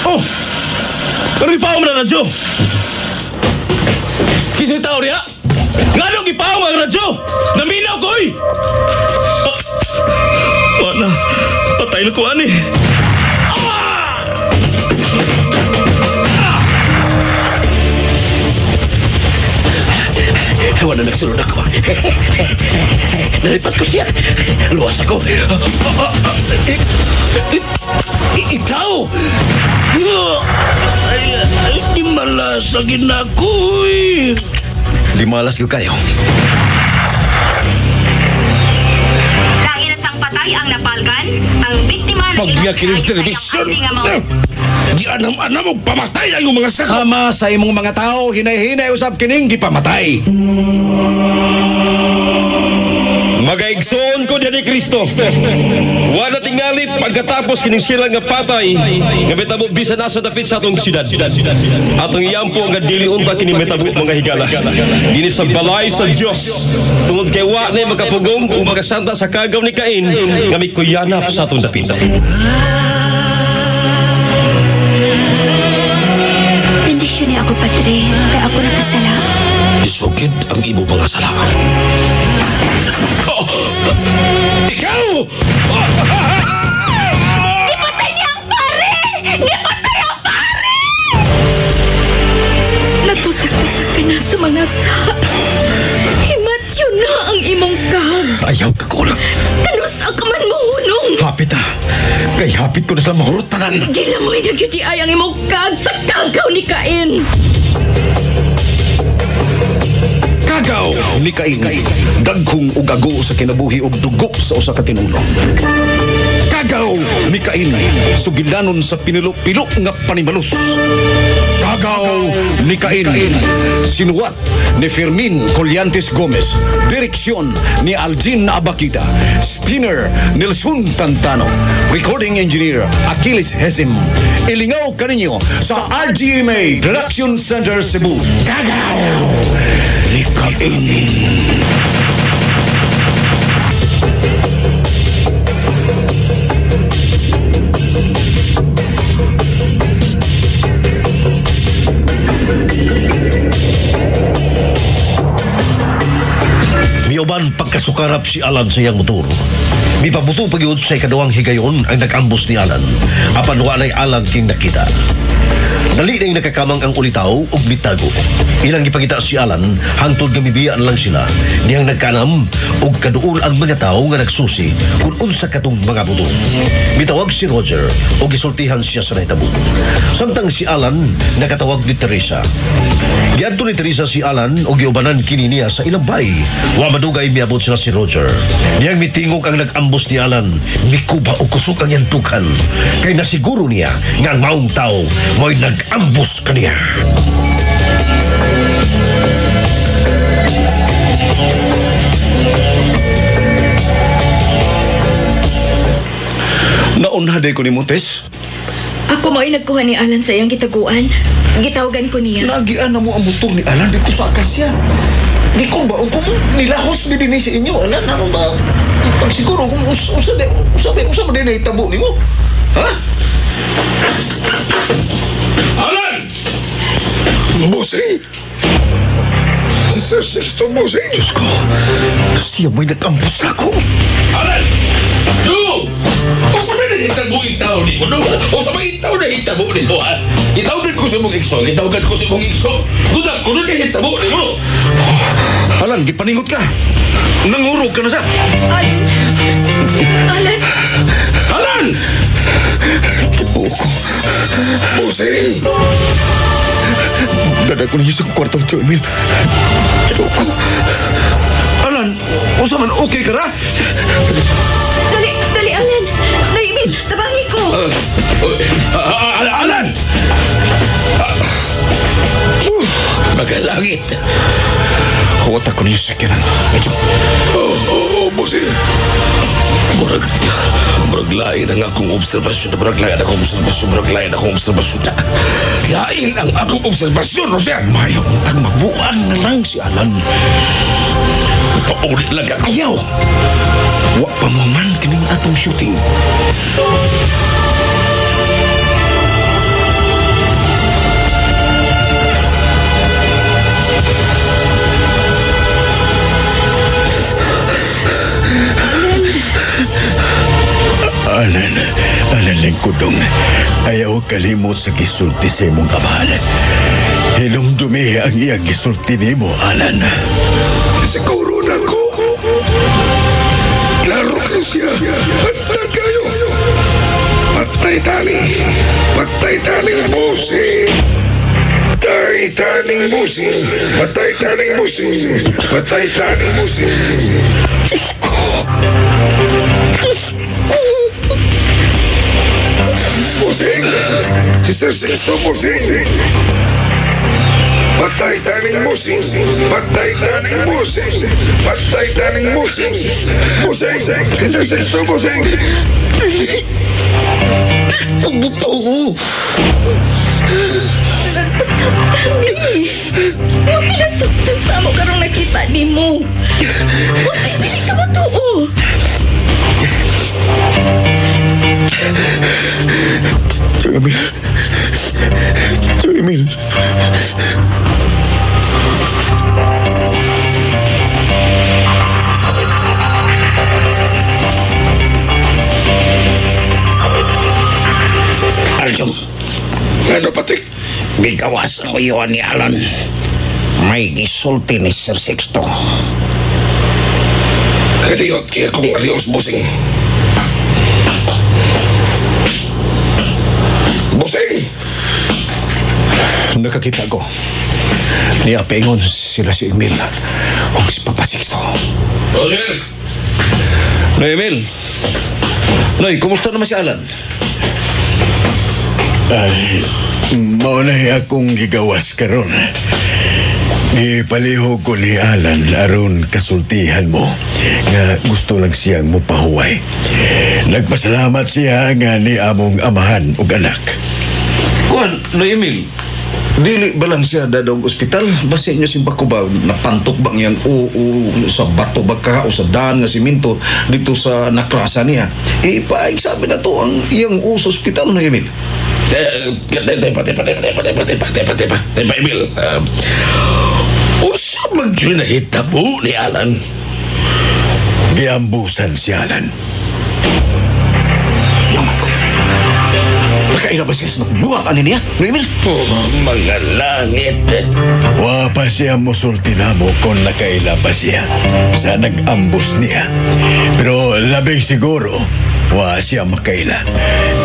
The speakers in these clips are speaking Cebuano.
Oh! Pero ipaom na radyo! Kisa'y tao niya? Nganong ipaom ang radyo? Naminaw ko, oy! Ah, wala. Patay na ko, ani. Wala nagsulod ako. Nalipat ko siya. Luwas ako. Ikaw! Ay, ay, di malasagin ako, eh. Di malas ko kayo. Lain at sang patay ang napalkan, ang biktima na Pagbiya kining telebisyon. Di anam-anam og pamatay ang iyong mga sakop. Sama sa imong mga tao, hinay-hinay usab kining gipamatay. Magaigsoon ko ni Kristo. Wala tingali pagkatapos kining sila nga patay nga mitabo bisan asa dapit sa atong syudad. Atong iyampo nga dili unta kini mitabo mga higala. Dini sa balay sa Dios. Tungod kay wa na makapugong ug makasanta sa kagaw ni Cain nga mikuyanap sa atong dapit. Bendisyon ni ako, Padre, kay ako nakasala. Isugid ang imo mga sala. Oh, ikaw! Gipatay niya ang pare! Gipatay ang pare! Natusak-tusak ka na sa mga sa. Himatyo na ang imong kag. Ayaw ka kulang. Kanus-a ka man mohunong. Hapit ah. Kay hapit ko na sila mahurot tanan. Gilamoy na gyud ay ang imong kag sa kagaw ni Cain. Kagaw ni Cain. Daghong ugago sa kinabuhi og dugo sa usa ka tinulo. Kagaw ni Cain. Sugilanon sa pinilo-pilo nga panimalus. Kagaw ni Cain. Sinuwat ni Fermin Collantes Gomez. Direksyon ni Aljin Abakita. Spinner Nelson Tantano. Recording Engineer Achilles Hesim. Ilingaw kaninyo sa RGMA Production Center Cebu. Kagaw ni Cain. Miuban pagkasukarap si Alan sa iyang motor. Mipabuto pagyud sa ikaduhang higayon ang nag-ambos ni Alan. Apan walay Alan king nakita. Dali na nakakamang ang ulitaw ug mitago. Ilang gipangita si Alan hangtod nga mibiya na lang sila. Niyang nagkanam ug kaduol ang mga tawo nga nagsusi kung unsa katong mga buto. Mitawag si Roger ug gisultihan siya sa nahitabo. Samtang si Alan nakatawag ni Teresa. Giadto ni Teresa si Alan ug giubanan kini niya sa ilang bay. Wa madugay miabot sila si Roger. Niyang mitingog ang nag-ambos ni Alan, mikuba og kusog ang iyang dughan. Kay nasiguro niya nga ang maong tao mo'y nag-ambos kaniya. Naunha day ko ni Montes. Ako mao'y nagkuha ni Alan sa iyang gitaguan. Gitawagan ko niya. Nagian na mo ang motor ni Alan dito sa Akasya. Di ko ba, kung nilahos mi din sa inyo, Alan, ano ba? Pagsiguro, kung usa di, usa ba, usa ba din nahitabo nimo? Ha? Alan! Busing! Sir Sixto Busing! Diyos ko, siya mo'y nag-ambos na ako. Alan! Do! Usa may nahitabo itaw ni mo, no? Usa may itaw nahitabo ni mo, ha? Itawagan ko sa mong igsoon, itawagan ko sa mong igsoon. Duda, kuno nahitabo ni mo. Alan, gipaningot ka. Nangurog ka na sa... Alan! Alan! Alan! Kibuo ko. Busing! Dada ko ninyo sa kwarto, Tio Emil. Kibuo ko. Alan, usa man okay ka ra? Dali! Dali, Alan! Naimil! Tabangi ko! Alan! Magalangit. Huwat ako ninyo sa kinan. Oh, Busing. Murag lain ang akong obserbasyon. Murag lain akong obserbasyon. Murag lain akong obserbasyon. Lain ang akong obserbasyon, Roger. Mayo, ang mabuan na lang si Alan. Pauli lang ako. Ayaw! Wa pa mo man kining atong shooting. Alan, Alan lang kudong. Ayaw kalimot sa gisulti sa imong amahan. Hinumdumi ang iyang gisulti nimo, Alan. Siguro na ko. Klaro ka siya. Handa kayo. Patay tani. Patay taning busi. Patay taning busi. Patay taning busi. Patay taning busi. Busing! Si Sir Sixto Busing! Patay taning busing! Patay taning busing! Patay taning busing! Busing! Si Sir Sixto Busing! Please! Huwag ka nasaktan sa amo karong nakita ni mo. Huwag ka dili ka matuo. Tio Emil. Tio Emil. Aljong, Ano, Patik? bigawas ang uyawan ni Alan. May gisulti ni Sir Sixto. Kadiot kaya kong adios, Busing. Busing! Nakakita ko. Niapingon sila si Emil o si Papa Sixto. Roger! Noy Emil. Noy, kumusta naman si Alan? Ay, maunay akong gigawas karon. Gipalihog ko ni Alan aron kasultihan mo nga gusto lang siyang mupahuway. Nagpasalamat siya nga ni among amahan ug anak. Kuan, Noy Emil. Dili ba lang siya dadong ospital? Basta inyo simba ko ba napantok bang yan o sa bato ba ka o sa daan nga simento dito sa nakrasa niya? Eh, pa-examine na to ang iyang u sa ospital, Noy Emil. Eh, Tepa, tepa, tepa, tepa, tepa, tepa, tepa, tepa, tepa, Emil. Usa man yun nahitabo ni Alan. Giambusan si Alan. Yaman ko. Nakaila ba siya sa nagbuwak ani niya, Noy Emil? Oh, mga langit. Wa pa siya musulti namo kung nakaila pa siya sa nag-ambus niya. Pero labing siguro, wa siya makaila.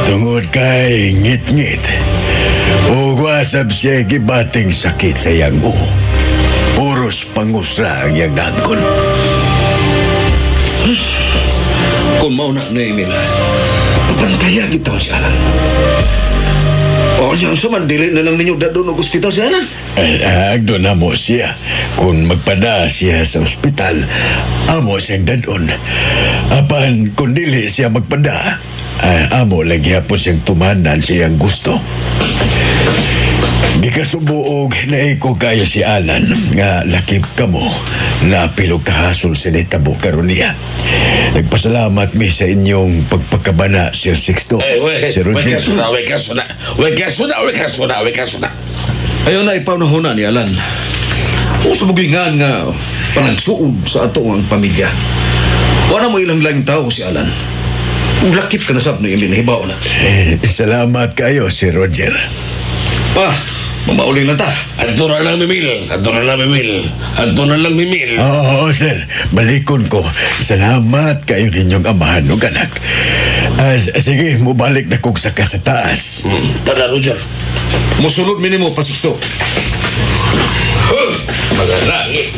Tungod kay ngit-ngit. Ug wasab siya gibating sakit sa iyang uho. Puros pangusra ang iyang nangkon. Kung mao na, Noy Emil, pagpantaya kita si Alan. O, yan sa man, dili na lang ninyo dadon og ospital si Alan. Ay, agdo na mo siya. Kung magpada siya sa ospital, amo siyang dadon. Apan kung dili siya magpada, ay, amo lagi hapon siyang tumanan siyang gusto. Gikasubuog na iko kayo si Alan nga lakip kamo na pilog kahasol sa nitabo karon niya. Nagpasalamat mi sa inyong pagpakabana, Sir Sixto, Eh, we, Sir we Roger. kaso na, we kaso na. We kaso na, we kaso na, we kaso na. Ayaw na ipaunahuna ni Alan. Usa mo nga nga panagsuod sa ato ang pamilya. Wala mo ilang laing tao si Alan. Ug lakip ka na sab ni Emil, hibaw na. Eh, salamat kayo, Sir Roger. Pa, mamauling lang ta. Adto na lang, Mimil. Adto na lang, Mimil. Adto na lang, Mimil. Oo, sir. Balikon ko. Salamat kayo ninyong amahan ug anak. Ah, sige, mubalik na kog saka sa taas. Tara, Roger. Musulod minimo pa Sixto. Huh, mga langit.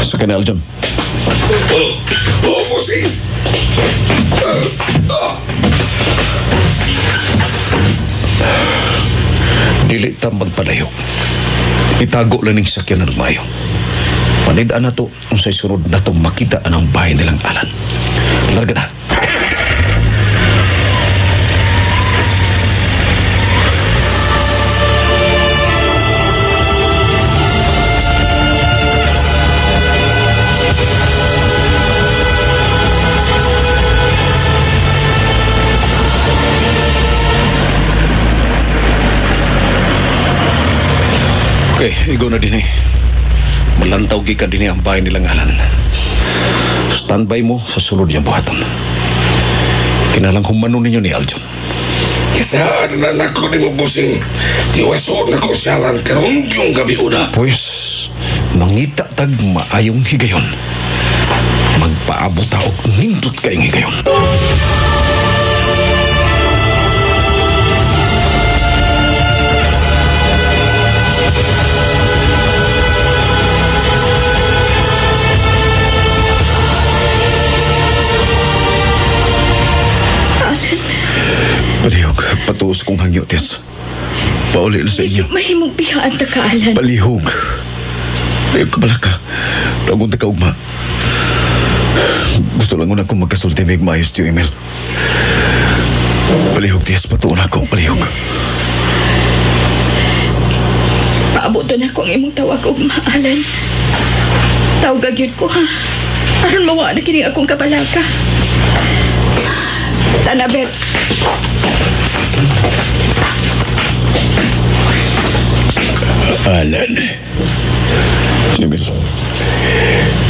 Sa kanal John. Oh, Oh, Busing! Ah, ah. Dili ta magpalayo. Itago lang ning sakyanan maayo. Panid-an na to unsay sunod na to makita anang bahay nilang Alan. Larga na. Okay, igo na din eh. Malantaw gikan din eh ang bahay nilang Alan. Standby mo sa sulod niyang buhaton. Kinalang humano ninyo ni Aljon. Isa na nako ni mo, busing. Tiwaso na ko si Alan karon yung gabi una. Pues, mangita tag maayong higayon. Magpaabot ta og nindot kaayong higayon. Alan, Palihog, patuos kong hangyo, Tess. Pauli na sa inyo. mahimong bihaan ta ka, Alan. Palihog. Ayaw ka balaka. Tawag ta kaugma. Gusto lang una kong magkasulti may maayos tiyo, Emil. Palihog, Tess. Patuon ako. Palihog. Paaboton ako ang imong tawag og maalan. Tawag gyud ko ha. Aron mawa na kini akong kabalaka. Tanabet. Alan. Emil.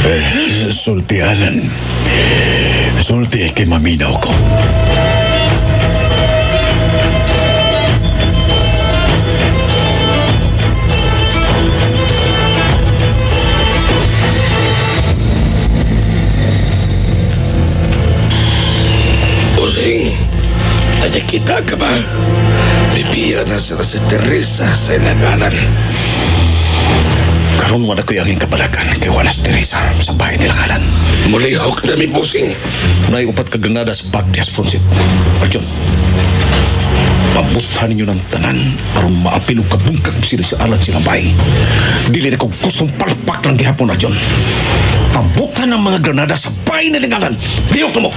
Eh, sulti, Alan. Sulti kay maminaw ko. Busing, kita ka ba? Bibiya na sila si Teresa sa ilang Alan. Karon wala ko'y angin kabalakan kay wala si Teresa sa bahay nilang Alan. Mulihok na mi, busing. Nay upat ka granada sa Bagdias Fonsit. Arjun, pabuthan ninyo ng tanan aron maapil og kabungkag sila sa alat silang bahay. Dili na kong gustong palpak lang gihapon, Arjun. Pabuthan ang mga granada sa bahay nilang Alan. Liyok na mo!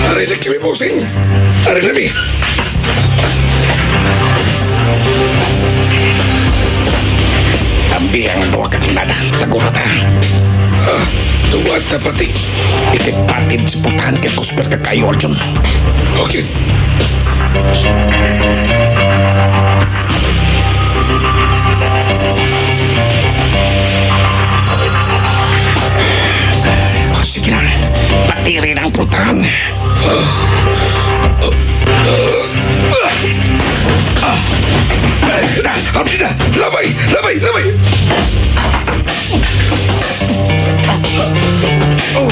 Ari na kami, busing. Ari na mi. Ambi ang duha ka granada. Tagura ta. Ah, tuwad na pati. Ikipatid sa putahan kay Kusper ka kayo, Arjun. Okay. Oh, sige na. Patiri na ang putahan. Ay, na, abdi na. Labay, labay, labay. Oh.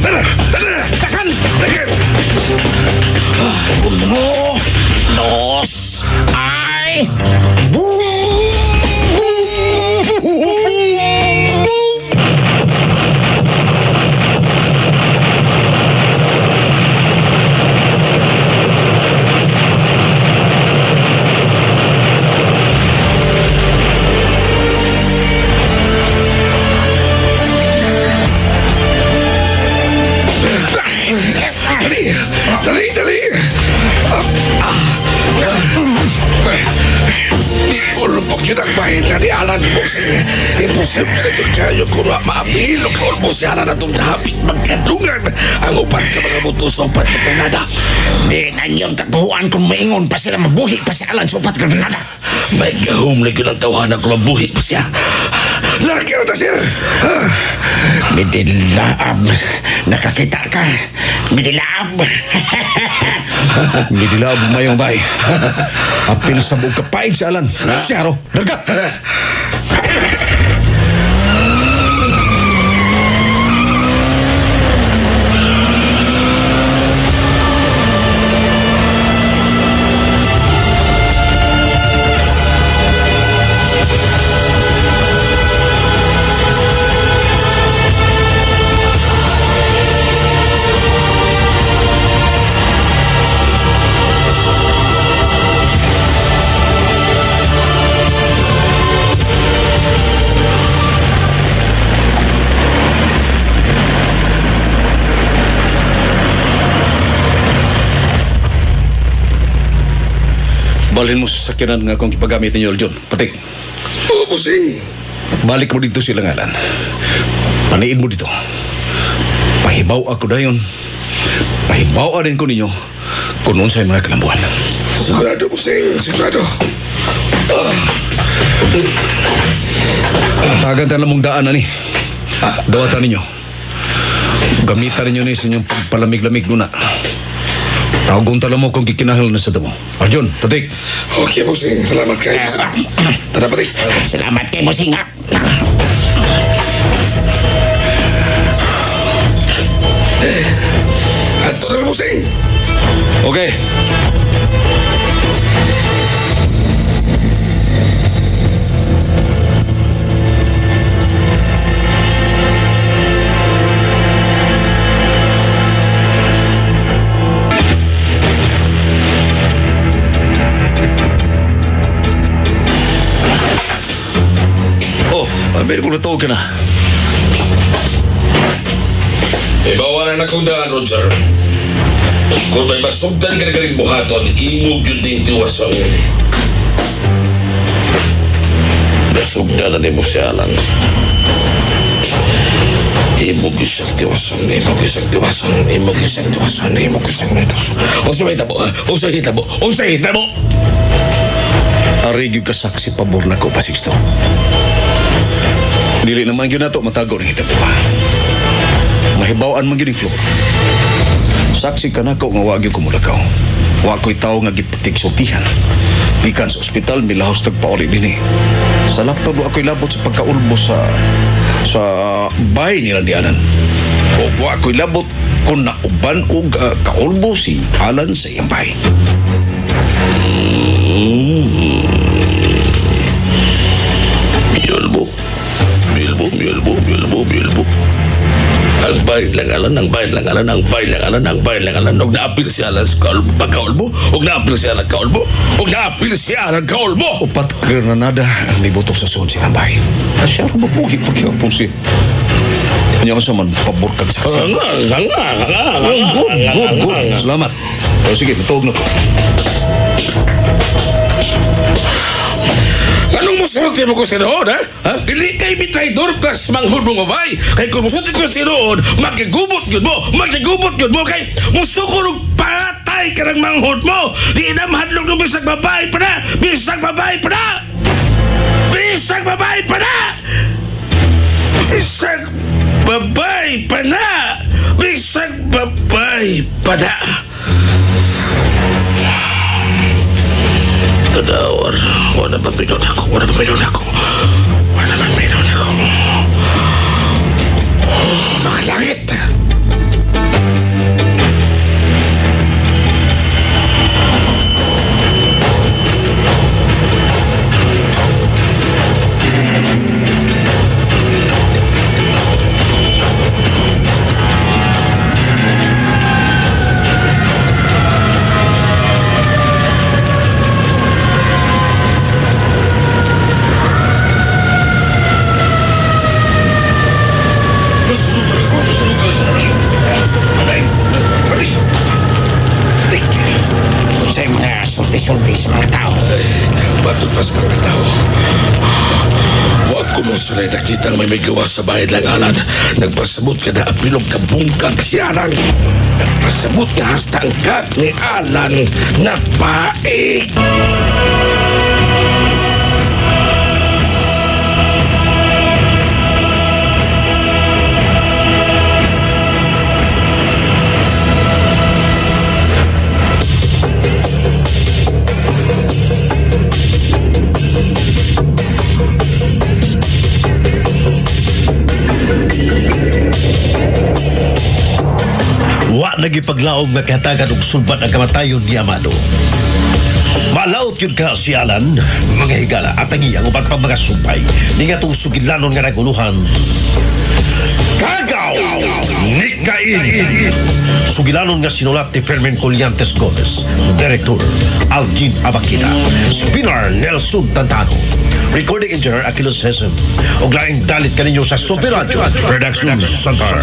Tara, tara, takan, takan. Uno, dos, ay, boom, boom, boom, boom. Dali, dali, dali. Ah, ah. Ulupok yun ang bahay na ni Alan Busing. Imposible na yun kayo kung maapilo ka ulbo si Alan atong dahapit magkadungan ang upat ka mga buto sa upat ka granada. Di na yun katuhuan kung maingon pa sila mabuhi pa si Alan sa upat ka granada. May gahom na yun ang tawanan kung mabuhi pa siya. Laraki na ta, sir. Ah. Midilaab. Nakakita ka. Midilaab. Midilaab mayong bahay. Apil sa buong kapaig si Alan. Siyaro, darga! Balhin mo sa sakyanan nga akong ipagamit ninyo, Aljon. Patik. Oo, bossing. Balik mo dito sila ngalan. Paniin mo dito. Pahibaw ako dayon. Pahibaw din ko ninyo kung unsay mga kalambuan. Sigurado, bossing. Sigurado. Tagan tayo mong daan ani. Dawatan ninyo. Gamitan ninyo ni sa inyong pagpalamig-lamig nuna. Tawagon tala mo kung gikinahanglan na sa damo. Arjun, Tatik. Okay, bossing. Salamat kayo. Tara, patik. Salamat kay Busing ha. Ato na, bossing. Okay. Oh, meron ko natawag ka na. Ibawa na akong daan, Roger. Kung may masugdan ka na galing buhaton, imog yun din tiwason. Nasugdan na nimo si Alan. Imog isang tiwason, imog isang tiwason, imog isang tiwason, imog isang tiwason. Unsa may tabo? ha? Unsa may tabo? Unsa may tabo? Ari gyud ka saksi pabor nako pa Sixto. Dili naman gyud nato matago ning hitabo pa. Mahibaw-an man gyud ning floor. Saksi ka nako nga wa gyud ko mulakaw. Wa ko'y tawo nga gipakigsultihan. Gikan sa ospital milahos tag pauli dinhi. Sa laptop wa ko'y labot sa pagkaulbo sa sa bahay nila ni Alan. O wa ko'y labot kung nauban og kaulbo si Alan sa iyang bahay. Bilbo. Bilbo, Bilbo, Bilbo, Bilbo. Ang bayan lang alan, ang bayan lang alan, ang bayan lang alan, ang bayan lang alan. Og naapil si Alan sa kaulbo, pagkaulbo. Og naapil si Alan kaulbo. Og naapil si Alan kaulbo. Upat granada ang nibutok sa suod sa bahay. Asya ko mabuhi pagyapon siya. Kanya ko sa man, pabor kag saksi. Nga, nga, nga, nga, Oh, good, good, good. Salamat. O sige, matawag na ko. Anong musulti mo ko sinuod, ha? Ha? Dili kay mitraidor ka sa manghud mong babay. Kay kung musulti ko sinuod, magigubot yun mo. Magigubot yun mo. Kay musuko ng patay ka ng manghud mo. Di na mahadlok ng bisag babae pa na. Bisag babae pa na. Bisag babae pa na. Bisag babae pa na. Bisag babae pa na. Tadawar, wala ba pinon ako? Wala ba pinon ako? Wala ba pinon ako? Oh, mga langit! Unsay mga sulti-sulti sa mga tao. Batod pa sa mga tao. Huwag ko mo sanay nakita may may gawa sa bahay lang alan. Nagpasabot ka na apilog ka bungkag si Alan. Nagpasabot ka hasta ang kat ni Alan na paig. Wa nagipaglaom nga kahatagan og sulbat ang kamatayon ni Amado. Malaot yun ka si Alan, mga higala at ang iyang uban pa mga sumpay. Ni nga tong sugilanon nga naguluhan. Kagaw! Ni Cain! Sugilanon nga sinulat ni Fermin Colliantes Gomez. Director, Algin Abakida. Spinner, Nelson Tantano. Recording engineer, Achilles Hesem. Og laing dalit kaninyo sa Super Radio Production Center.